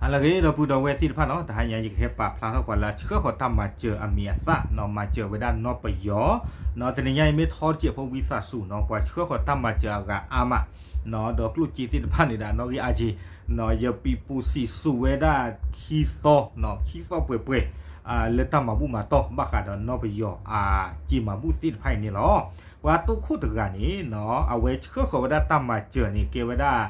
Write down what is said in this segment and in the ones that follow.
အလၢဂ့ၤ ဒီပုၢ်ဒီဝဲၢ်သ့ၣ်တဖၣ်နီၤ, တဟါညါယကဟဲပာ်ဖျါထီၣ်ပှၤလၢအဆှၢဃီၤတၢ်မၤစၢၤအမံၤအသၣ်နီၤ, မၤစၢၤဝဲဒၣ်နီၢ်ပယီၤနီၤ. တနံၤညါအံၤမ့ၢ်ထီတစဲးဖိဝံသးစူၤနီၤ, ပှၤဆှၢဃီၤတၢ်မၤစၢၤအဂၤအါမးနီၤ, ဒီးကျိၣ်စ့သ့ၣ်တဖၣ်န့ၣ်ဒီးနီၣ်ဂံၢ်အါက့နီၤ, ယပံးပူၤစံးစိၤဝဲဒၣ်ခံသီနီၤ, ခံသီပှဲၤပှဲၤ လၢတၢ်မၤဘူၣ်မၤတီၢ်ဘၣ်ဃးဒီးနီၢ်ပယီၤအစ့မၤဘူၣ်သ့ၣ်တဖၣ်အံၤန့ၣ်လီၤ. ပှၤတိခိၣ်တဂၤန့ၣ်နီၤ, အဝဲဆှၢဃီၤဝဲဒၣ်တၢ်မၤစၢၤန့ၣ် ကဲဝဲဒၣ်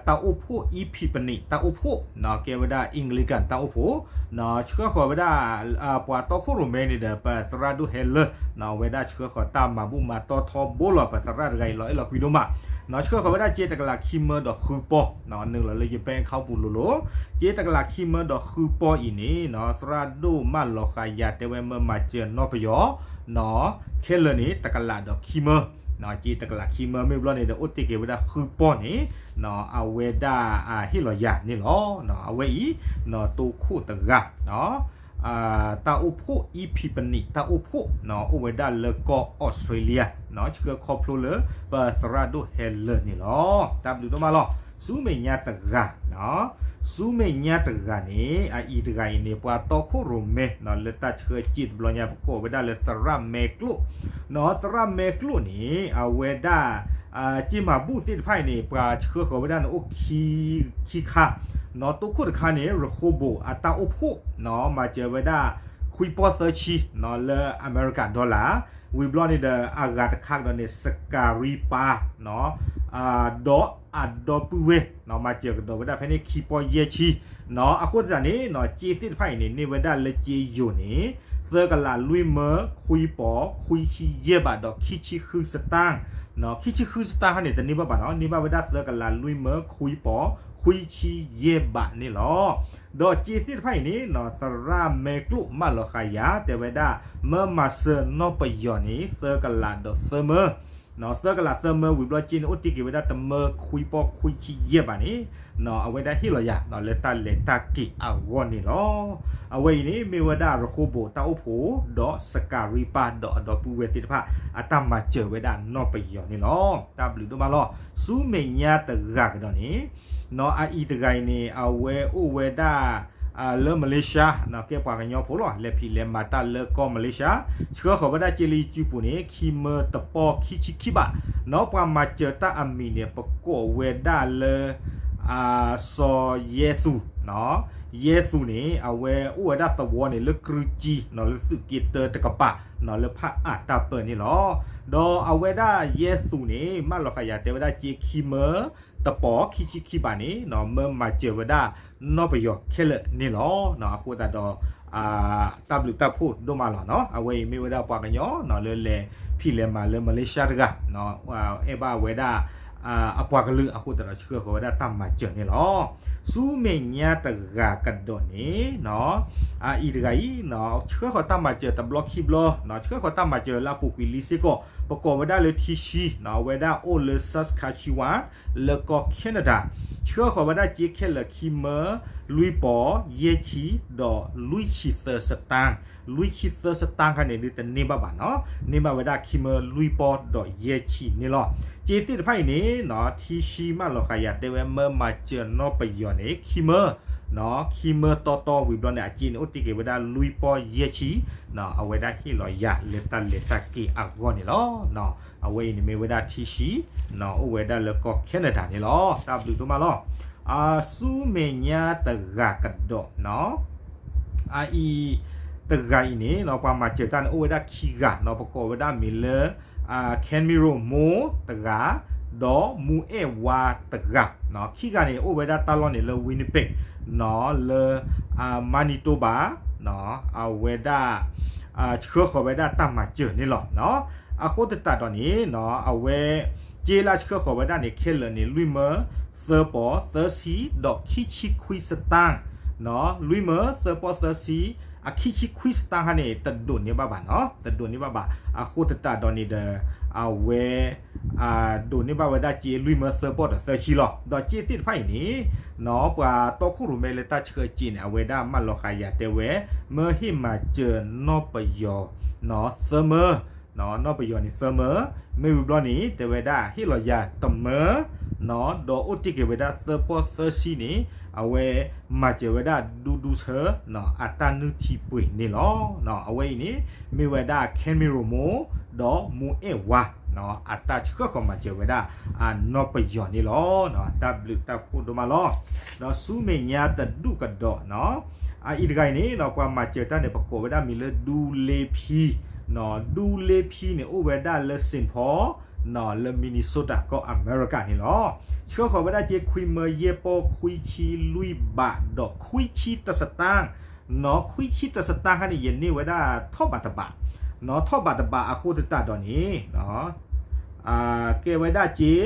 တၢ်အိၣ်ဖှိၣ် အံၣ်ဖံးပနံး တၢ်အိၣ်ဖှိၣ်နီၤ, ကဲဝဲဒၣ် Anglican တၢ်အိၣ်ဖှိၣ်နီၤ, ဆှၢဃီၤဝဲဒၣ် ပှၤတီခိၣ်ရိၣ်မဲန့ၣ်ဒီး ပသရၣ်ဒိၣ်ဟဲလၢာ်နီၤ, အဝဲဒၣ်ဆှၢဃီၤတၢ်မၤဘူၣ်မၤတီၢ်ထီဘိလီၤ. ပသရၣ်တဂၤအံၤလီၤအဲၣ်လီၤကွံဒိၣ်မးနီၤ, ဆှၢဃီၤဝဲဒၣ်စ့တကလးခံမၢဒီးဃုပီနီၤ, နုာ်လီၤလၢယ bank account ပူၤလိၤလိၤ, စ့တကလးခံမၢဒီးဃုပီအံၤန့ၣ်နီၤ, သရၣ်ဒိၣ်မၢလီၤဃာ်ယၤတဲဝဲမၢမၤစၢၤနီၢ်ပယီၤနီၤ, ခဲလၢာ်န့ၣ် တကလးဒီးခံမၢ စ့တကလးခံမၢ မ့ၢ်ဘျီန့ၣ်ဒီး အိၣ်တ့ၢ်က့ၤဝဲဒၣ်ဃုပီန့ၣ်နီၤ, အဝဲဒၣ်ဟ့ၣ်လီၤယၤန့ၣ်လီၤ. အဝဲအံၤနီၤ တိခိၣ်တဂၤ တၢ်အိၣ်ဖှိၣ် အံၣ်ဖံးပနံး တၢ်အိၣ်ဖှိၣ်နီၤ, အိၣ်ဝဲဒၣ်လၢကီၢ်အီစထြ့လယါနီၤ, ဆှၢခီဖျိလၢ ပသရၣ်ဒိၣ်ဟဲလၢာ်န့ၣ်လီၤ. တၢ်ဘျုးဒိၣ်မးလီၤ. ဆူမဲာ်ညါတဂၤနီၤ, ဆူမဲာ်ညါတဂၤန့ၣ် အအံၤတဂၤအံၤန့ၣ် ပှၤတီခိၣ်ရိၣ်မဲနီၤ, လၢတၢ်ဆှၢစ့တဘျီညါ ပကိးဝဲဒၣ်လၢသရၣ်မဲကျိၣ်နီၤ, သရၣ်မဲကျိၣ်န့ၣ် အဝဲဒၣ် စ့မၤဘူၣ်သ့ၣ်တဖၣ်အံၤန့ၣ် ပှၤဆှၢဃီၤဝဲဒၣ်န့ၣ်အိၣ်ခံခါနီၤ, တိခိၣ်တခါန့ၣ် ရဃိဘိၣ်အတၢ်အိၣ်ဖှိၣ်နီၤ, မၤစၢၤဝဲဒၣ် ခွံပီၢ်သၢဆံနီၤ, လၢအမဲရကၤ dollar, ဝံၤဘျီန့ၣ်ဒီး အဂၤတခါကဒီးန့ၣ် စကၤရံပၤ ဒီးအဒီပုၢ်ဝဲၢ်နီၤ, မၤစၢၤကဒီးဝဲဒၣ်ဖဲန့ၣ် ခံပီၢ်ယဲၢ်ဆံနီၤ. အဃိသတးန့ၣ်နီၤ, စ့သ့ၣ်တဖၣ်အံၤန့ၣ် န့ၢ်ဝဲဒၣ်လၢစ့ယိၤန့ၣ် သၢကလးလွံၢ်မၢ ခွံပီၢ် ခွံဆံယဲၢ်ဘး ဒီးခံဆံဃုစတၢၣ်နီၤ, ခံဆံဃုစတၢၣ်ခါန့ၣ် တန့ၢ်ဘၣ်ဘၣ်နီၤ, န့ၢ်ဘၣ်ဝဲဒၣ်သၢကလးလွံၢ်မၢ ခွံပီၢ် ခွံဆံယဲၢ်ဘးန့ၣ်လီၤ. ဒီးစ့သ့ၣ်တဖၣ်အံၤန့ၣ်နီၤ, သရၣ်မဲကျိၣ်မၢလီၤဃာ်ယၤ တဲဝဲဒၣ် မၢမၤစၢၤနီၢ်ပယီၤန့ၣ် သၢကလးဒီးသၢမၢ သၢကလးသၢမၢဝံၤဘျီ စ့န့ၣ်အိၣ်တ့ၢ်က့ၤဝဲဒၣ်တမၢခွံပီၢ်ခွံဆံယဲၢ်ဘးန့ၣ်နီၤ, အဝဲဒၣ်ဟ့ၣ်လီၤယၤနီၤ လၢတၢ်လဲၤတၢ်က့ၤအဂီၢ်န့ၣ်လီၤ. အဝဲအံၤန့ၣ် မ့ၢ်ဝဲဒၣ်ရဃိဘိၣ်တၢ်အိၣ်ဖှိၣ် ဒီးစကၤရံပၤ ဒီးအဒီပုၢ်ဝဲၢ်သ့ၣ်တဖၣ် အတၢ်မၤစၢၤဝဲဒၣ်နီၢ်ပယီၤန့ၣ်လီၤ. တၢ်ဘျုးဒိၣ်မးလီၤ. ဆူမဲာ်ညါတဂၤကဒီးန့ၣ်နီၤ, အအံၤတဂၤအံၤန့ၣ် အဝဲအိၣ်ဝဲဒၣ် လၢမလ့ၡါနီၤ, ကဲပှၤကညီဖိလီၤ, လဲၤဖံးလဲၤမၤတၢ်လၢကီၢ်မလ့ၡါ, ဆှၢဃီၤဝဲဒၣ်စ့လၢယစုပူၤန့ၣ် ခံမၢတပီၢ်ခံဆံခံဘးနီၤ, ပှၤမၤစၢၤတၢ်အမံၤန့ၣ် ပကိးဝဲဒၣ်လၢ စီၤယဲသူၣ်နီၤ, ယဲသူၣ်န့ၣ် အဝဲအိၣ်ဝဲဒၣ်သဝီန့ၣ် လၢကြူၢ်ကၠံနီၤ, လၢသုးက့တၢတကပၤနီၤ, လၢဖးအးတၢ်ပၢန့ၣ်လီၤ. ဒီးအဝဲဒၣ်ယဲသူၣ်န့ၣ် မၢလီၤဃာ်ယၤတဲဝဲဒၣ်စ့ခံမၢ တပီၢ်ခံဆံခံဘးန့ၣ်နီၤ, မၢမၤစၢၤဝဲဒၣ်နီၢ်ပယီၤခဲလၢာ်န့ၣ်လီၤ. အဃိသတးဒီး တၢ်ဘျုးတၢ်ဖှိၣ်ဒိၣ်မးလီၤနီၤ. အဝဲအံၤမ့ၢ်ဝဲဒၣ်ပှၤကညီနီၤ, လၢလဲၤဖံးလဲၤမၤလၢမလ့ၡါတဂၤနီၤ, အဲၣ်ဘၣ်ဝဲဒၣ် အပှၤကလုာ်အဃိသတးဒီး ဆှၢဃီၤဝဲဒၣ်တၢ်မၤစၢၤန့ၣ်လီၤ. ဆူမဲာ်ညါတဂၤကဒီးန့ၣ်နီၤ, အအံၤတဂၤအံၤနီၤ, ဆှၢဃီၤတၢ်မၤစၢၤတဘျီခံဘျီနီၤ, ဆှၢဃီၤတၢ်မၤစၢၤလၢအပူၤကွံာ်လံစ့ၢ်ကီး, ပကိးဝဲဒၣ်လၢထံဆှံနီၤ, အဝဲဒၣ်အိၣ်လၢ Saskatchewan လၢကီၢ် Canada, ဆှၢဃီၤဝဲဒၣ်စ့ခဲလၢာ်ခံမၢ လွံၢ်ပီၢ်ယဲၢ်ဆံ ဒီးလွံၢ်ဆံသၢစတၢၣ်, လွံၢ်ဆံသၢစတၢၣ်ခါန့ၣ်ဒုးတန့ၢ်ဘၣ်ဘၣ်နီၤ, န့ၢ်ဘၣ်ဝဲဒၣ်ခံမၢလွံၢ်ပီၢ်ဒီးယဲၢ်ဆံန့ၣ်လီၤ. စ့သ့ၣ်တဖၣ်အံၤန့ၣ်နီၤ, ထံဆှံမၢလီၤဃာ်ယၤတဲဝဲမၢမၤစၢၤနီၢ်ပယီၤန့ၣ် ခံမၢ ခံမၢတီတီဝံၤဘျီန့ၣ် အစ့န့ၣ်အိၣ်တ့ၢ်က့ၤဝဲဒၣ်လွံၢ်ပီၢ်ယဲၢ်ဆံနီၤ, အဝဲဒၣ်ဟ့ၣ်လီၤယၤလၢတၢ်လဲၤတၢ်က့ၤအဂီၢ်န့ၣ်လီၤ. အဝဲအံၤန့ၣ်မ့ၢ်ဝဲဒၣ်ထံဆှံနီၤ, အိၣ်ဝဲဒၣ်လၢကီၢ် Canada န့ၣ်လီၤ. တၢ်ဘျုးဒိၣ်မးလီၤ. ဆူမဲာ်ညါတဂၤကဒီးနီၤ, အအံၤတဂၤအံၤန့ၣ်နီၤ, ပှၤမၤစၢၤတၢ်န့ၣ် အိၣ်ဝဲဒၣ်ခံဂၤနီၤ, ပကိးဝဲဒၣ်မ့ၢ်လၢ Camiro မိၢ်တဂၤ, ဒီးမူအဲၣ်ဝါတဂၤ, ခံဂၤန့ၣ် အိၣ်ဝဲဒၣ်တၢ်လီၢ်န့ၣ်လၢ Winnipeg နီၤ, လၢ Manitoba နီၤ, အဝဲဒၣ် ဆှၢဃီၤဝဲဒၣ်တၢ်မၤစၢၤန့ၣ်လီၤ. အဃိသတးဒီးန့ၣ်နီၤ, အဝဲ စ့လၢအဆှၢဃီၤဝဲဒၣ်န့ၣ် ခဲလၢာ်န့ၣ် လွံၢ်မၢ သၢပီၢ် သၢဆံ ဒီးခံဆံခွံစတၣ်နီၤ, လွံၢ်မၢ သၢပီၢ် သၢဆံ အခံဆံခွံစတၣ်ခါန့ၣ် တဒိးန့ၢ်ဘၣ်ဘၣ်နီၤ, တဒိးန့ၢ်ဘၣ်ဘၣ်. အဃိသတးဒီးန့ၣ်ဒီး အဝဲ ဒိးန့ၢ်ဘၣ်ဝဲဒၣ်စ့လွံၢ်မၢ သၢပီၢ်ဒီးသၢဆံလီၤ. ဒီးစ့သ့ၣ်တဖၣ်အံၤန့ၣ်နီၤ, ပှၤတီခိၣ်ရိၣ်မဲလၢတၢ်ဆှၢစ့န့ၣ် အဝဲဒၣ်မၢလီၤဃာ်ယၤတဲဝဲ မၢဟ့ၣ်မၤစၢၤနီၢ်ပယီၤနီၤ, သၢမၢ နီၢ်ပယီၤန့ၣ်သၢမၢ, မ့ၢ်ဝံၤဘျီန့ၣ် တဲဝဲဒၣ်ဟ့ၣ်လီၤယၤတမၢ, ဒီးအိၣ်တ့ၢ်က့ၤဝဲဒၣ်သၢပီၢ်သၢဆံန့ၣ် အဝဲမၤစၢၤဝဲဒၣ်ဒူဒူဆၢ အတၢ်နုၢ်ထံပှ့ၤန့ၣ်လီၤ. အဝဲအံၤန့ၣ် မ့ၢ်ဝဲဒၣ် Ken Miromo ဒီး Mo Air Wa အတၢ်ဆှၢဃီၤမၤစၢၤဝဲဒၣ် နီၢ်ပယီၤန့ၣ်လီၤ. တၢ်ဘျုးတၢ်ဖှိၣ်ဒိၣ်မးလီၤ. ဒီးဆူမဲာ်ညါတဒူၣ်ကဒီးနီၤ, အအံၤတဂၤအံၤန့ၣ် ပှၤမၤစၢၤတၢ်န့ၣ် ပကိးဝဲဒၣ်မံၤလၢဒူလ့ဖံ, ဒူလ့ဖံန့ၣ် အိၣ်ဝဲဒၣ်လၢ Saint Paul လၢ Minnesota ကီၢ်အမဲရကၤန့ၣ်လီၤ. ဆှၢဃီၤဝဲဒၣ်က့ ခွံမၢယဲၢ်ပီၢ်ခွံဆံလွံၢ်ဘးဒီးခွံဆံတၢ်စတၢ်, နီၤ ခွံဆံတၢ်စတၢ်ခါန့ၣ် ယန့ၢ်ဝဲဒၣ်ထီၣ်ဘးတဘး, နီၤ ထီၣ်ဘးတဘးအဃိသတးဒီးန့ၣ် ကဲဝဲဒၣ်က့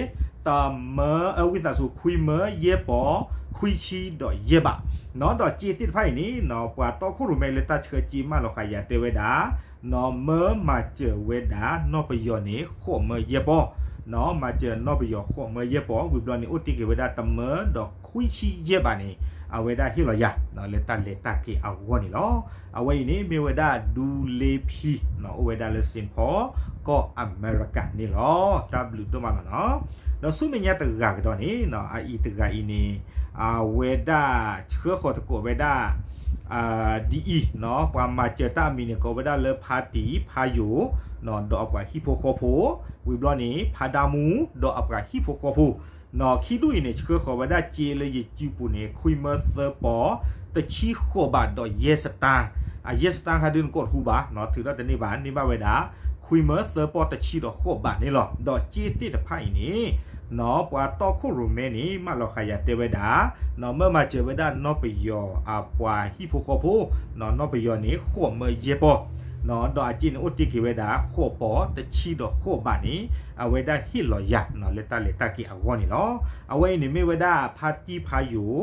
တမၢ အဝံသးစူၤ ခွံမၢယဲၢ်ပီၢ်ခွံဆံဒီးယဲၢ်ဘး, နီၤ ဒီးက့သ့ၣ်တဖၣ်အံၤန့ၣ် နီၤ ပှၤတီခိၣ်ရိၣ်မဲလၢတၢ်ဆှၢက့မၢလီၤဃာ်ယၤတဲဝဲဒၣ် နီၤ မၢမၤစၢၤဝဲဒၣ်နီၢ်ပယီၤန့ၣ် ဃိးမၢယဲၢ်ပီၢ်, နီၤ မၤစၢၤနီၢ်ပယီၤဃိးမၢယဲၢ်ပီၢ် ဝံၤဘျီန့ၣ် အိၣ်တ့ၢ်က့ၤဝဲဒၣ်တမၢဒီးခွံဆံယဲၢ်ဘးန့ၣ် အဝဲဒၣ်ဟ့ၣ်လီၤယၤ လၢတၢ်လဲၤတၢ်က့ၤအဂီၢ်န့ၣ်လီၤ. အဝဲအံၤန့ၣ် မ့ၢ်ဝဲဒၣ်ဒူလ့ဖံ နီၤ အိၣ်ဝဲဒၣ်လၢ Saint Paul ကီၢ်အမဲရကၤန့ၣ်လီၤ. တၢ်ဘျုးဒိၣ်မးလီၤနီၤ. ဒီးဆူမဲာ်ညါတဂၤကဒီးန့ၣ် နီၤ အအံၤတဂၤအံၤန့ၣ် အဝဲဒၣ်ဆှၢဃီၤသကိးဝဲဒၣ် ဒ်အံၤ နီၤ ပှၤမၤစၢၤတၢ်အမံၤန့ၣ် ကိးဝဲဒၣ်လၢဖါတံၢ်ဖါယိၤ နီၤ ဒီးအပှၤဟံၣ်ဖိဃီဖိ, ဝံၤဘျီန့ၣ် ဖါဒါမူ ဒီးအပှၤဟံၣ်ဖိဃီဖိ, နီၤ ခံဒူၣ်အံၤန့ၣ် ဆှၢဃီၤဝဲဒၣ်က့လၢယစုပူၤန့ၣ် ခွံမၢသၢပီၢ် တဆံဃိးဘးဒီးယဲၢ်စတၢ်, အယဲၢ်စတၢ်ခါဒုးနကိးတဟူဘၣ် နီၤ ထုးထီၣ်တန့ၢ်ဘၣ် န့ၢ်ဘၣ်ဝဲဒၣ် ခွံမၢသၢပီၢ်တဆံဒီးဃိးဘးန့ၣ်လီၤ. ဒီးက့သ့ၣ်တဖၣ်အံၤန့ၣ် နီၤ ပှၤတီခိၣ်ရိၣ်မဲန့ၣ် မၢလီၤဃာ်ယၤတဲဝဲဒၣ် နီၤ မၢမၤစၢၤဝဲဒၣ်နီၢ်ပယီၤအပှၤဟံၣ်ဖိဃီဖိ, နီၤ နီၢ်ပယီၤန့ၣ် ဃိးမၢယဲၢ်ပီၢ်, နီၤ ဒီးအက့န့ၣ်အိၣ်တ့ၢ်က့ၤဝဲဒၣ် ဃိးပီၢ်တဆံဒီးဃိးဘးန့ၣ် အဝဲဒၣ်ဟ့ၣ်လီၤယၤ နီၤ လၢတၢ်လဲၤတၢ်က့ၤအဂီၢ်န့ၣ်လီၤ. အဝဲအံၤန့ၣ်မ့ၢ်ဝဲဒၣ်ဖါတံၢ်ဖါယိၤ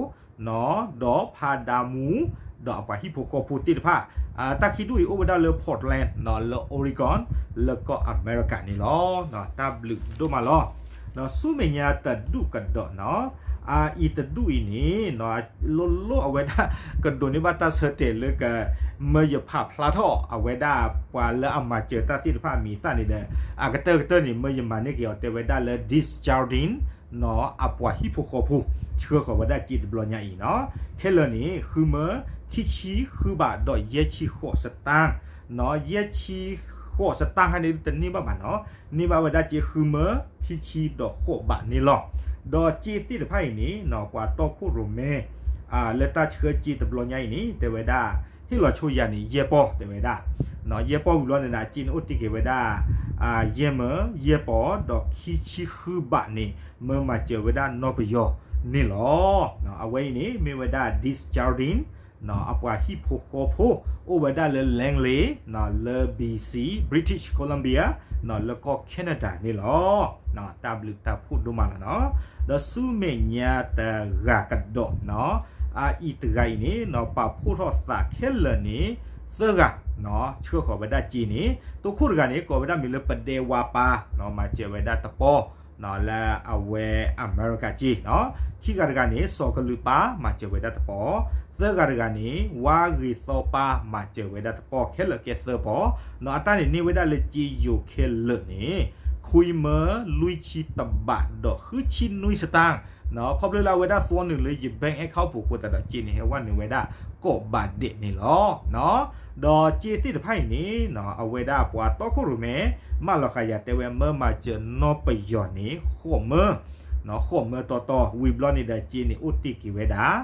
နီၤ ဒီးဖါဒါမူ ဒီးအပှၤဟံၣ်ဖိဃီဖိသ့ၣ်တဖၣ်, တၢ်ခံဒူၣ်အံၤအိၣ်ဝဲဒၣ်လၢ Portland နီၤ လၢ Oregon လၢကီၢ်အမဲရကၤန့ၣ်လီၤ. တၢ်ဘျုးဒိၣ်မးလီၤ. ဒီးဆူမဲာ်ညါတဒူၣ်ကဒီးနီၤ, အအံၤတဒူၣ်အံၤန့ၣ် လိၣ်လိၣ်အဝဲဒၣ် ကဒိးန့ၢ်ဘၣ်တၢ်ဆၢတဲာ်လၢက မၢယဖးဖျါထီၣ် အဝဲဒၣ်ပှၤလၢအမၤစၢၤတၢ်သ့ၣ်တဖၣ်အမံၤအသၣ်န့ၣ်ဒီး အကတၢၢ်ကတၢၢ်န့ၣ် မၢယမၤန့ၢ်က့ၤအီၤတဲဝဲဒၣ်လၢ Desjardins နီၤ အပှၤဟံၣ်ဖိဃီဖိ ဆှၢဃီၤဝဲဒၣ်က့တဘျီညါအံၤနီၤ, ခဲလၢာ်န့ၣ် ဃုမၢခံဆံဃုဘးဒီးယဲၢ်ဆံဃိးစတၢ်, နီၤ ယဲၢ်ဆံဃိးစတၢ်ခါန့ၣ်တန့ၢ်ဘၣ်ဘၣ်နီၤ, န့ၢ်ဘၣ်ဝဲဒၣ်က့ဃုမၢခံဆံဒီးဃိးဘးန့ၣ်လီၤ. ဒီးက့သ့ၣ်တဖၣ်အံၤန့ၣ် နီၤ ပှၤတီခိၣ်ရိၣ်မဲ လၢတၢ်ဆှၢက့တဘျီညါအံၤန့ၣ် တဲဝဲဒၣ် ဟ့ၣ်လီၤဆိယၤန့ၣ် ယဲၢ်ပီၢ်တဲဝဲဒၣ်, နီၤ ယဲၢ်ပီၢ်ဝံၤဘျီန့ၣ်ဒီး အက့န့ၣ်အိၣ်တ့ၢ်က့ၤဝဲဒၣ် ယဲၢ်မၢယဲၢ်ပီၢ် ဒီးခံဆံဃုဘးန့ၣ် မၢမၤစၢၤဝဲဒၣ်နီၢ်ပယီၤန့ၣ်လီၤ. အဝဲအံၤန့ၣ် မ့ၢ်ဝဲဒၣ် Desjardins နီၤ အပှၤဟံၣ်ဖိဃီဖိ အိၣ်ဝဲဒၣ်လၢ Langley နီၤ လၢ B C British Columbia နီၤ လၢကီၢ် Canada န့ၣ်လီၤ. တၢ်ဘျုးတၢ်ဖှိၣ်ဒိၣ်မးလီၤနီၤ. ဒီးဆူမဲာ်ညါတဂၤကဒီးနီၤ, အအံၤတဂၤအံၤန့ၣ်နီၤ ပာ်ဖှိၣ်ထီၣ်သးခဲလၢာ်န့ၣ် သၢဂၤနီၤ ဆှၢဃီၤဝဲဒၣ်က့န့ၣ် တိခိၣ်တဂၤန့ၣ် ကိးဝဲဒၣ်မံၤလၢပဒဲဝါပၢ်နီၤ မၤစၢၤဝဲဒၣ်တပီၢ် နီၤ လၢအဝဲအမဲရကၤက့နီၤ, ခံဂၤတဂၤန့ၣ် စီၤကလုာ်ပၢ် မၤစၢၤဝဲဒၣ်တပီၢ်, သၢဂၤတဂၤန့ၣ် ဝါဂ့ၤသီပၢ် မၤစၢၤဝဲဒၣ်တပီၢ် ခဲလၢာ်ကဲသၢပီၢ်နီၤ, အတၢ်န့ၣ်န့ၢ်ဝဲဒၣ်လၢက့ယိၤခဲလၢာ်န့ၣ် ခွံမၢလွံၢ်ဆံတဘးဒီးဃုဆံနွံစတၢ်နီၤ, ခီဖျိလၢအဝဲဒၣ်သီနုာ်လၢယ bank account ပူၤအဃိသတးဒီး က့န့ၣ် ဟဲဝဲနုာ်ဝဲဒၣ်ကိးဘးဒဲးန့ၣ်လီၤ. ဒီးက့သ့ၣ်တဖၣ်အံၤန့ၣ်နီၤ အဝဲဒၣ်ပှၤတီခိၣ်ရိၣ်မဲ မၢလီၤဃာ်ယၤတဲဝဲ မၢမၤစၢၤနီၢ်ပယီၤန့ၣ် ဃိးမၢ နီၤ ဃိးမၢတီတီ ဝံၤဘျီန့ၣ်ဒီးက့န့ၣ်အိၣ်တ့ၢ်က့ၤဝဲဒၣ်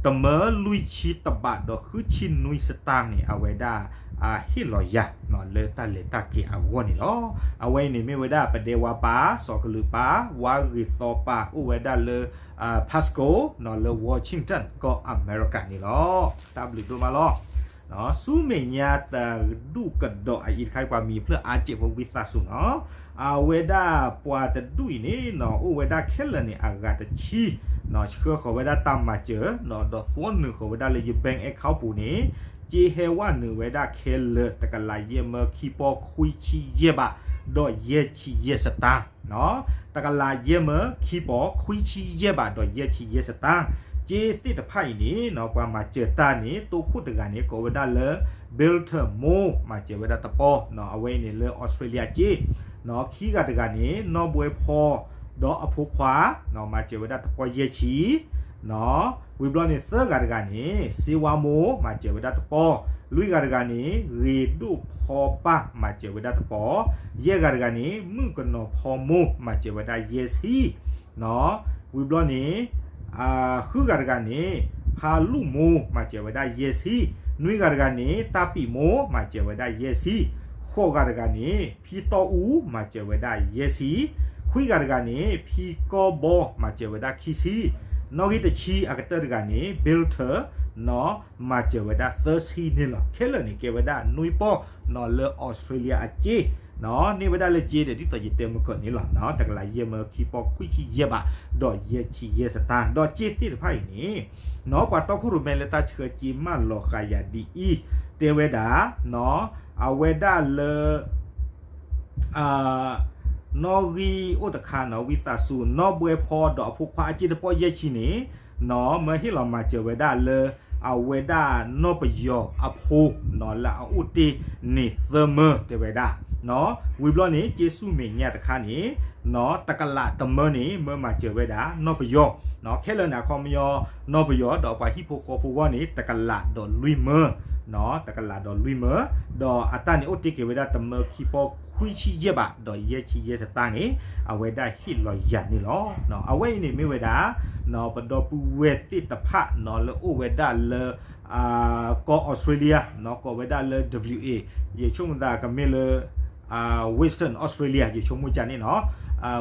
တမၢလွံၢ်ဆံတဘးဒီးဃုဆံနွံစတၢ်န့ၣ် အဝဲဒၣ် ဟ့ၣ်လီၤယၤ လၢတၢ်လဲၤတၢ်က့ၤအဂီၢ်န့ၣ်လီၤ. အဝဲအံၤန့ၣ်မ့ၢ်ဝဲဒၣ်ပဒဲဝါပၢ် စီၤကလုာ်ပၢ် ဝါဂ့ၤသီပၢ် အိၣ်ဝဲဒၣ်လၢ Pasco နီၤ လၢ Washington ကီၢ်အမဲရကၤန့ၣ်လီၤ. တၢ်ဘျုးဒိၣ်မးလီၤ. ဆူမဲာ်ညါတဒူၣ်ကဒီးအအံၤတခါ ပှၤမံၤဖျၢၣ်အါတ့ၢ်ဖိဝံသးစူၤနီၤ, အဝဲဒၣ်ပှၤတဒူၣ်အံၤန့ၣ်နီၤ အိၣ်ဝဲဒၣ်ခဲလၢာ်န့ၣ် အဂၤတဆံနီၤ ဆှၢဃီၤဝဲဒၣ်တၢ်မၤစၢၤနီၤ ဒီးသီနုာ်ဃီၤဝဲဒၣ်လၢယ bank account ပူၤန့ၣ် က့ဟဲဝဲနုာ်ဝဲဒၣ်ခဲလၢာ် တကလးယဲၢ်မၢခံပီၢ်ခွံဆံယဲၢ်ဘး ဒီးယဲၢ်ဆံယဲၢ်စတၢ်နီၤ, တကလးယဲၢ်မၢခံပီၢ်ခွံဆံယဲၢ်ဘး ဒီးယဲၢ်ဆံယဲၢ်စတၢ်, က့သ့ၣ်တဖၣ်အံၤန့ၣ်နီၤ ပှၤမၤစၢၤတၢ်န့ၣ် တိခိၣ်တဂၤန့ၣ် ကိးဝဲဒၣ်လၢ Bilton မိၢ် မၤစၢၤဝဲဒၣ်တပီၢ်, အဝဲအံၤန့ၣ်လၢ Australia အစ့ၢ်, ခံဂၤတဂၤန့ၣ် နီၢ်ဘွဲဖီ ဒီးအဖိခွါ မၤစၢၤဝဲဒၣ်တပီၢ်ယဲၢ်ဆံ, ဝံၤဘျီန့ၣ် သၢဂၤတဂၤန့ၣ် စ့ဝါမိၢ် မၤစၢၤဝဲဒၣ်တပီၢ်, လွံၢ်ဂၤတဂၤန့ၣ် ဂ့ၤဒိၣ်ဖီပၢ် မၤစၢၤဝဲဒၣ်တပီၢ်, ယဲၢ်ဂၤတဂၤန့ၣ် မုၣ်ကနီၤဖီမိၢ် မၤစၢၤဝဲဒၣ်ယဲၢ်ဆံ, ဝံၤဘျီန့ၣ် ဃုဂၤတဂၤန့ၣ် ဖးလူၣ်မိၢ် မၤစၢၤဝဲဒၣ်ယဲၢ်ဆံ, နွံဂၤတဂၤန့ၣ် တၢ်ပံးမိၢ် မၤစၢၤဝဲဒၣ်ယဲၢ်ဆံ, ဃိးဂၤတဂၤန့ၣ် ဖံတီအူ မၤစၢၤဝဲဒၣ်ယဲၢ်ဆံ, ခွံဂၤတဂၤန့ၣ် ဖံကီဘီ မၤစၢၤဝဲဒၣ်ခံဆံ, နီၣ်ဂံၢ်တဆံအကတၢၢ်တဂၤန့ၣ် Bilton နီၢ် မၤစၢၤဝဲဒၣ်သၢဆံန့ၣ်လီၤ. ခဲလၢာ်န့ၣ် ကဲဝဲဒၣ်နွံပီၢ်နီၢ်လၢ Australia အစ့ၢ်, န့ၢ်ဝဲဒၣ်လၢစ့ဒီး ဒ်သိးယတဲမုၢ်ကၢၢ်န့ၣ်လီၤ. တကလးယဲၢ်မၢ ခံပီၢ်ခွံဆံယဲၢ်ဘး ဒီးယဲၢ်ဆံယဲၢ်စတၢ်, ဒီးစ့သ့ၣ်တဖၣ်အံၤန့ၣ် နီၢ် ပှၤတီခိၣ်ရိၣ်မဲလၢတၢ်ဆှၢစ့မၢလီၤဃာ်ယၤဒ်အံၤ တဲဝဲဒၣ် အဝဲဒၣ်လၢ နီၣ်ဂံၢ်အိၣ်တခါနီၢ် ဝံသးစူၤ နီၢ်ဘွဲဖီဒီးအဖိခွါ အစ့တပီၢ်ယဲၢ်ဆံန့ၣ် နီၢ် မၢဟ့ၣ်လီၤမၤစၢၤဝဲဒၣ်လၢ အဝဲဒၣ်နီၢ်ပယီၤအဖိ နီၢ် လၢအအိၣ်တ့ၢ်န့ၣ်သၢမၢ တဲဝဲဒၣ်, ဝံၤဘျီန့ၣ် စ့ဆူမဲာ်ညါတခါန့ၣ် နီၢ် တကလးတမၢန့ၣ် မၢမၤစၢၤဝဲဒၣ်နီၢ်ပယီၤ, ခဲလၢာ်န့ၣ် အခီပညီ နီၢ်ပယီၤဒီးပှၤဟံၣ်ဖိဃီဖိအဂီၢ်န့ၣ် တကလးဒီးလွံၢ်မၢ, တကလးဒီးလွံၢ်မၢ, ဒီးအတၢ်န့ၣ်အိၣ်တ့ၢ်က့ၤဝဲဒၣ်တမၢ ခံပီၢ်ခွံဆံယဲၢ်ဘး ဒီးယဲၢ်ဆံယဲၢ်စတၢ်န့ၣ် အဝဲဒၣ်ဟ့ၣ်လီၤယၤန့ၣ်လီၤ. အဝဲအံၤန့ၣ်မ့ၢ်ဝဲဒၣ် ပဒီပုၢ်ဝဲၢ်သ့ၣ်တဖၣ်နီၢ် လၢအိၣ်ဝဲဒၣ်လၢ ကီၢ် Australia နီၢ် ကိးဝဲဒၣ်လၢ W A ယဆိကမိၣ်သးကမ့ၢ်လၢ Western Australia ယဆိကမိၣ်ကန့ၣ်နီၢ်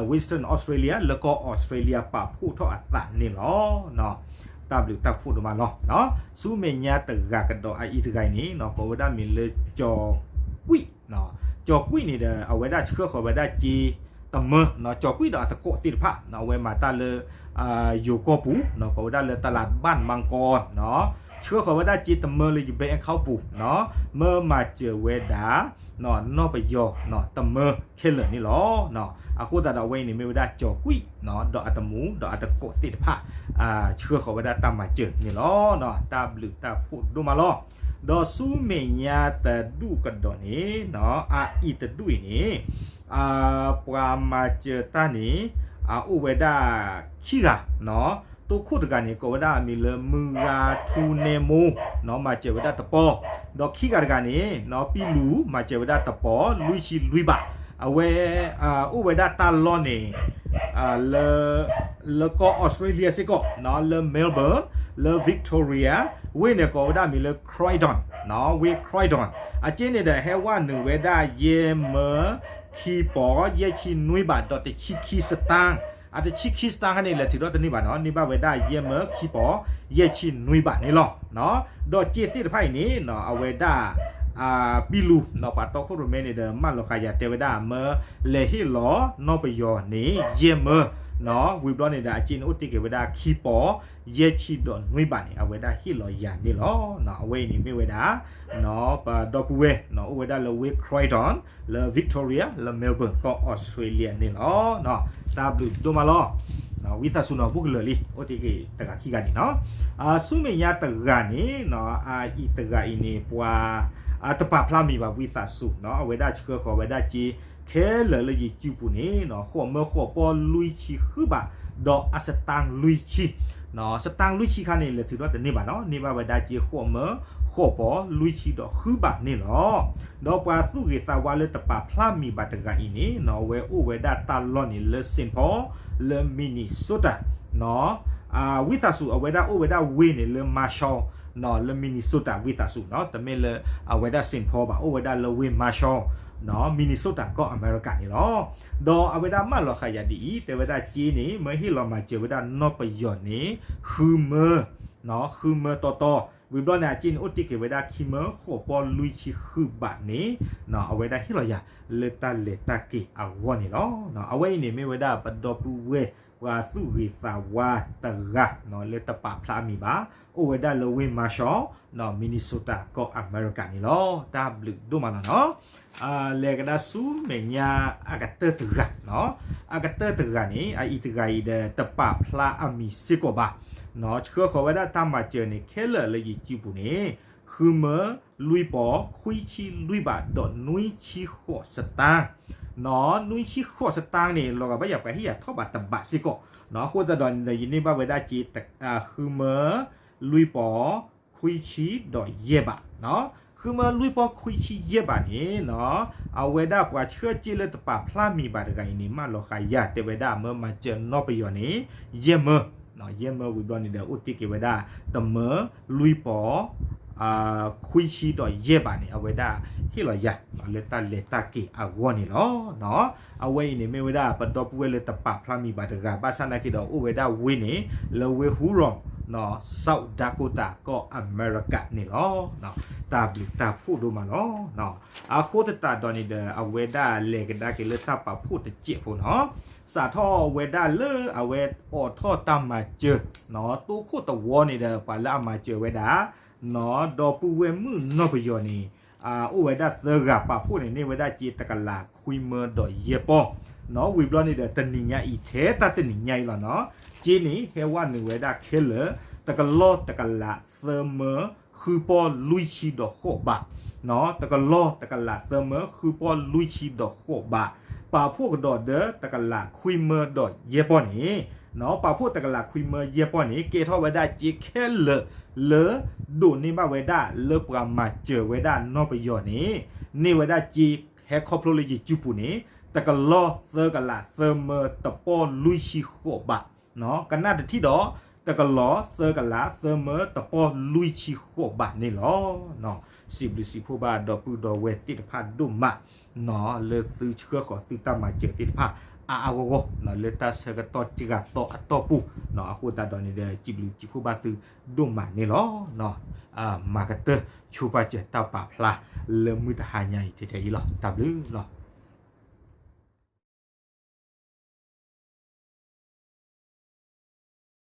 Western Australia လၢကီၢ် Australia ပာ်ဖှိၣ်ထီၣ်အသးန့ၣ်လီၤ. တၢ်ဘျုးတၢ်ဖှိၣ်ဒိၣ်မးလီၤ. ဆူမဲာ်ညါတဂၤကဒီး အအံၤတဂၤအံၤန့ၣ် ကိးဝဲဒၣ်မ့ၢ်လၢ ကၠီၤကွံၣ်, ကၠီၤကွံၣ်န့ၣ်ဒီး အဝဲဒၣ်ဆှၢဃီၤဝဲဒၣ်စ့တမၢ, ကၠီၤကွံၣ်ဒီးအသကိးသ့ၣ်တဖၣ် အဝဲမၤတၢ်လၢ ယိၤကီၢ်ပူၤ ကိးဝဲဒၣ်လၢ တလးဘၣ်မၤကီ, ဆှၢဃီၤဝဲဒၣ်စ့တမၢလၢယဘဲအခီပူၤ မၢမၤစၢၤဝဲဒၣ် နီၢ်ပယီၤ တမၢခဲလၢာ်န့ၣ်လီၤ. အဃိသတးဒီးအဝဲအံၤန့ၣ်မ့ၢ်ဝဲဒၣ်ကၠီၤကွံၣ် ဒီးအတမူ ဒီးအသကိးသ့ၣ်တဖၣ် ဆှၢဃီၤဝဲဒၣ်တၢ်မၤစၢၤန့ၣ်လီၤ. တၢ်ဘျုးတၢ်ဖှိၣ်ဒိၣ်မးလီၤ. ဒီးဆူမဲာ်ညါတဒူၣ်ကဒီးန့ၣ် အအံၤတဒူၣ်အံၤန့ၣ် ပှၤမၤစၢၤတၢ်န့ၣ် အိၣ်ဝဲဒၣ်ခံဂၤ, တိခိၣ်တဂၤန့ၣ် ကိးဝဲဒၣ်အမံၤလၢ မုၢ်ဂၤထူနဲမိၢ် မၤစၢၤဝဲဒၣ်တပီၢ်, ဒီးခံဂၤတဂၤန့ၣ် ပံလူၤ မၤစၢၤဝဲဒၣ်တပီၢ် လွံၢ်ဆံလွံၢ်ဘး, အဝဲ အိၣ်ဝဲဒၣ်တၢ်လီၢ်န့ၣ် လၢ လၢကီၢ် Australia စ့ၢ်ကီး လၢ Melbourne လၢ Victoria ဝ့ၢ်န့ၣ်ကိးဝဲဒၣ်မံၤလၢ Croydon ဝ့ၢ် Croydon အစ့န့ၣ်ဒီး ဟဲဝဲနုာ်ဝဲဒၣ်ယဲၢ်မၢ ခံပီၢ် ယဲၢ်ဆံနွံဘး ဒီးတဆံခံစတၢ်, အတဆံခံစတၢ်ခါန့ၣ် လဲၤထုးထီၣ်တန့ၢ်ဘၣ်နီၤ, န့ၢ်ဘၣ်ဝဲဒၣ်ယဲၢ်မၢ ခံပီၢ် ယဲၢ်ဆံနွံဘးန့ၣ်လီၤ. ဒီးစ့သ့ၣ်တဖၣ်အံၤန့ၣ် အဝဲဒၣ် ပံလူၤ ပှၤတီခိၣ်ရိၣ်မဲန့ၣ်ဒီး မၢလီၤဃာ်ယၤတဲဝဲဒၣ် မၢလဲၤဟ့ၣ်လီၤနီၢ်ပယီၤန့ၣ် ယဲၢ်မၢ, ဝံၤဘျီန့ၣ်ဒီး အစ့န့ၣ်အိၣ်တ့ၢ်က့ၤဝဲဒၣ်ခံပီၢ် ယဲၢ်ဆံဒီးနွံဘးန့ၣ် အဝဲဒၣ်ဟ့ၣ်လီၤယၤန့ၣ်လီၤ. အဝဲအံၤန့ၣ်မ့ၢ်ဝဲဒၣ် ပဒီပုၢ်ဝဲၢ် အိၣ်ဝဲဒၣ်လၢဝ့ၢ် Croydon လၢ Victoria လၢ Melbourne ကီၢ် Australia န့ၣ်လီၤ. တၢ်ဘျုးဒိၣ်မးလီၤ. ဝံသးစူၤနီၤ ဘူးကလၢာ်လံ အိၣ်တ့ၢ်က့ၤတဂၤခံဂၤန့ၣ်နီၤ. ဆူမဲာ်ညါတဂၤန့ၣ် အအံၤတဂၤအံၤန့ၣ် ပှၤ တပာ်ဖျါမံၤဘၣ် ဝံသးစူၤနီၤ, အဝဲဒၣ်ဆှၢဃီၤဝဲဒၣ်စ့ ခဲလၢာ်လၢယစုပူၤန့ၣ် ဃိးမၢဃိးပီၢ်လွံၢ်ဆံဃုဘး ဒီးအစတၣ်လွံၢ်ဆံ, စတၣ်လွံၢ်ဆံခါန့ၣ် လဲၤထုးထီၣ်တန့ၢ်ဘၣ်နီၤ, န့ၢ်ဘၣ်ဝဲဒၣ်စ့ ဃိးမၢဃိးပီၢ်လွံၢ်ဆံဒီးဃုဘးန့ၣ်လီၤ. ဒီးပှၤသူၣ်ဂ့ၤသးဝါလၢတပာ်ဖျါမံၤဘၣ်တဂၤအံၤန့ၣ် အဝဲအိၣ်ဝဲဒၣ်တၢ်လီၢ်န့ၣ်လၢ Saint Paul လၢ Minnesota ဝံသးစူၤ အဝဲဒၣ်အိၣ်ဝဲဒၣ်ဝ့ၢ်န့ၣ်လၢ Marshall လၢ Minnesota ဝံသးစူၤနီၤ, တမ့ၢ်လၢအဝဲဒၣ် Saint Paul ဘၣ်, အိၣ်ဝဲဒၣ်လၢဝ့ၢ် Marshall Minnesota ကီၢ်အမဲရကၤန့ၣ်လီၤ. ဒီးအဝဲဒၣ်မၢလီၤဃာ်ယၤဒ်အံၤ တဲဝဲဒၣ်စ့န့ၣ် မၢဟ့ၣ်လီၤမၤစၢၤဝဲဒၣ်နီၢ်ပယီၤန့ၣ် ဃုမၢ, ဃုမၢတီတီ, ဝံၤဘျီန့ၣ် အစ့န့ၣ် အိၣ်တ့ၢ်က့ၤဝဲဒၣ်ခံမၢဃိးပီၢ်လွံၢ်ဆံဃုဘးန့ၣ် အဝဲဒၣ်ဟ့ၣ်လီၤယၤ လၢတၢ်လဲၤတၢ်က့ၤအဂီၢ်န့ၣ်လီၤ. အဝဲအံၤန့ၣ်မ့ၢ်ဝဲဒၣ်ပဒီပုၢ်ဝဲၢ် ပှၤသူၣ်ဂ့ၤသးဝါတဂၤ လၢတပာ်ဖျါအမံၤဘၣ်, အိၣ်ဝဲဒၣ်လၢဝ့ၢ် Marshall Minnesota ကီၢ်အမဲရကၤန့ၣ်လီၤ. တၢ်ဘျုးဒိၣ်မးလီၤနီၤ. လဲၤကဒါဆူမဲာ်ညါအကတၢၢ်တဂၤ, အကတၢၢ်တဂၤန့ၣ် အအံၤတဂၤအံၤဒီး တပာ်ဖျါအမံၤစ့ၢ်ကီးဘၣ်, ဆှၢဃီၤဝဲဒၣ်တၢ်မၤစၢၤန့ၣ် ခဲလၢာ်လၢယစုပူၤန့ၣ် ဃုမၢလွံၢ်ပီၢ်ခွံဆံလွံၢ်ဘးဒီးနွံဆံဃိးစတၢ်, နွံဆံဃိးစတၢ်န့ၣ် လီၤဂာ်ဘၣ်ယၤပှၤဟ့ၣ်ယၤထီၣ်ဘၣ်တဘးစ့ၢ်ကီး, အဃိသတးဒီးန့ၣ်ဒီး ယန့ၢ်ဘၣ်ဝဲဒၣ်က့ ဃုမၢလွံၢ်ပီၢ်ခွံဆံဒီးယဲၢ်ဘး, ဃုမၢလွံၢ်ပီၢ်ခွံဆံယဲၢ်ဘးန့ၣ် အဝဲဒၣ်ပှၤဆှၢစ့လၢတပာ်ဖျါမံၤဘၣ်တဂၤအံၤန့ၣ် မၢလီၤဃာ်ယၤ တဲဝဲဒၣ်မၢမၤစၢၤနီၢ်ပယီၤန့ၣ် ယဲၢ်မၢ, ယဲၢ်မၢဝံၤဘျီန့ၣ်ဒီး အိၣ်တ့ၢ်က့ၤဝဲဒၣ် တမၢလွံၢ်ပီၢ် ခွံဆံဒီးယဲၢ်ဘးန့ၣ် အဝဲဒၣ်ဟ့ၣ်လီၤယၤ လၢတၢ်လဲၤတၢ်က့ၤအဂီၢ်န့ၣ်လီၤ. အဝဲအံၤန့ၣ်မ့ၢ်ဝဲဒၣ်ပဒီပုၢ်ဝဲၢ်လၢတပာ်ဖျါမံၤဘၣ်တဂၤ ဘၣ်ဆၣ်နာ်က့ဒီး အိၣ်ဝဲဒၣ်ဝ့ၢ်န့ၣ် လၢဝ့ၢ်ဟူရီၤ South Dakota ကီၢ်အမဲရကၤန့ၣ်လီၤ. တၢ်ဘျုးတၢ်ဖှိၣ်ဒိၣ်မးလီၤ. အဃိသတးဒီးန့ၣ်ဒီး အဝဲဒၣ်လဲၤကဒါက့ၤလၢတၢ်ပာ်ဖှိၣ်တစဲးဖိနီၤ, စးထီၣ်ဝဲဒၣ်လၢအဝဲအိးထီၣ်တၢ်မၤစၢၤ တိခိၣ်တဝီန့ၣ်ဒီး ပှၤလၢအမၤစၢၤဝဲဒၣ် ဒီပုၢ်ဝဲၢ်မုၣ်နီၢ်ပယီၤန့ၣ် အိၣ်ဝဲဒၣ်သၢဂၤ ပာ်ဖှိၣ်န့ၣ်န့ၢ်ဝဲဒၣ်စ့တကလးခွံမၢဒီးယဲၢ်ပီၢ်, ဝံၤဘျီန့ၣ်ဒီး တနံၤညါအံၤ ထဲတၢ်တနံၤညါအံၤလီၤနီၤ, စ့န့ၣ် ဟဲဝဲနုာ်ဝဲဒၣ်ခဲလၢာ် တကလီၢ်တကလးသၢမၢ ဃုပီၢ်လွံၢ်ဆံဒီးဃိးဘး, တကလီၢ်တကလးသၢမၢဃုပီၢ်လွံၢ်ဆံဒီးဃိးဘး, ပာ်ဖှိၣ်ကဒီးဒီးတကလးခွံမၢဒီးယဲၢ်ပီၢ်န့ၣ်, ပာ်ဖှိၣ်တကလးခွံမၢယဲၢ်ပီၢ်န့ၣ် ကဲထီၣ်ဝဲဒၣ်စ့ခဲလၢာ်လၢ ဒိးန့ၢ်ဘၣ်ဝဲဒၣ်လၢပှၤမၤစၢၤဝဲဒၣ်နီၢ်ပယီၤန့ၣ် န့ၢ်ဝဲဒၣ်စ့ဟဲခီဖျိလၢယစုပူၤန့ၣ် တကလီၢ်သၢကလးသၢမၢတပီၢ်လွံၢ်ဆံဃိးဘး, ကနၣ်တထံၣ်ဒီး တကလီၢ်သၢကလးသၢမၢတပီၢ်လွံၢ်ဆံဃိးဘးန့ၣ်လီၤ. စံးဘျုးစံးဖှိၣ်ဘၣ်ဒီပုၢ်ဒီဝဲၢ်သ့ၣ်တဖၣ်ဒိၣ်မး လၢသုဆှၢဃီၤသုတၢ်မၤစၢၤသ့ၣ်တဖၣ် အါအါဂီၢ်ဂီၢ် လၢတၢ်ဆၢကတီၢ်စှၤသီအတီၢ်ပူၤ, အဃိသတးဒီးန့ၣ်ဒီး စံးဘျုးစံးဖှိၣ်ဘၣ်သုဒိၣ်မးန့ၣ်လီၤ. မၤကတၢၢ်ဆိပာ်စၢၤတၢ်ပာ်ဖျါ လၢမုၢ်တဟါညါအံၤထဲထဲအံၤလီၤ. တၢ်ဘျုးလီၤ.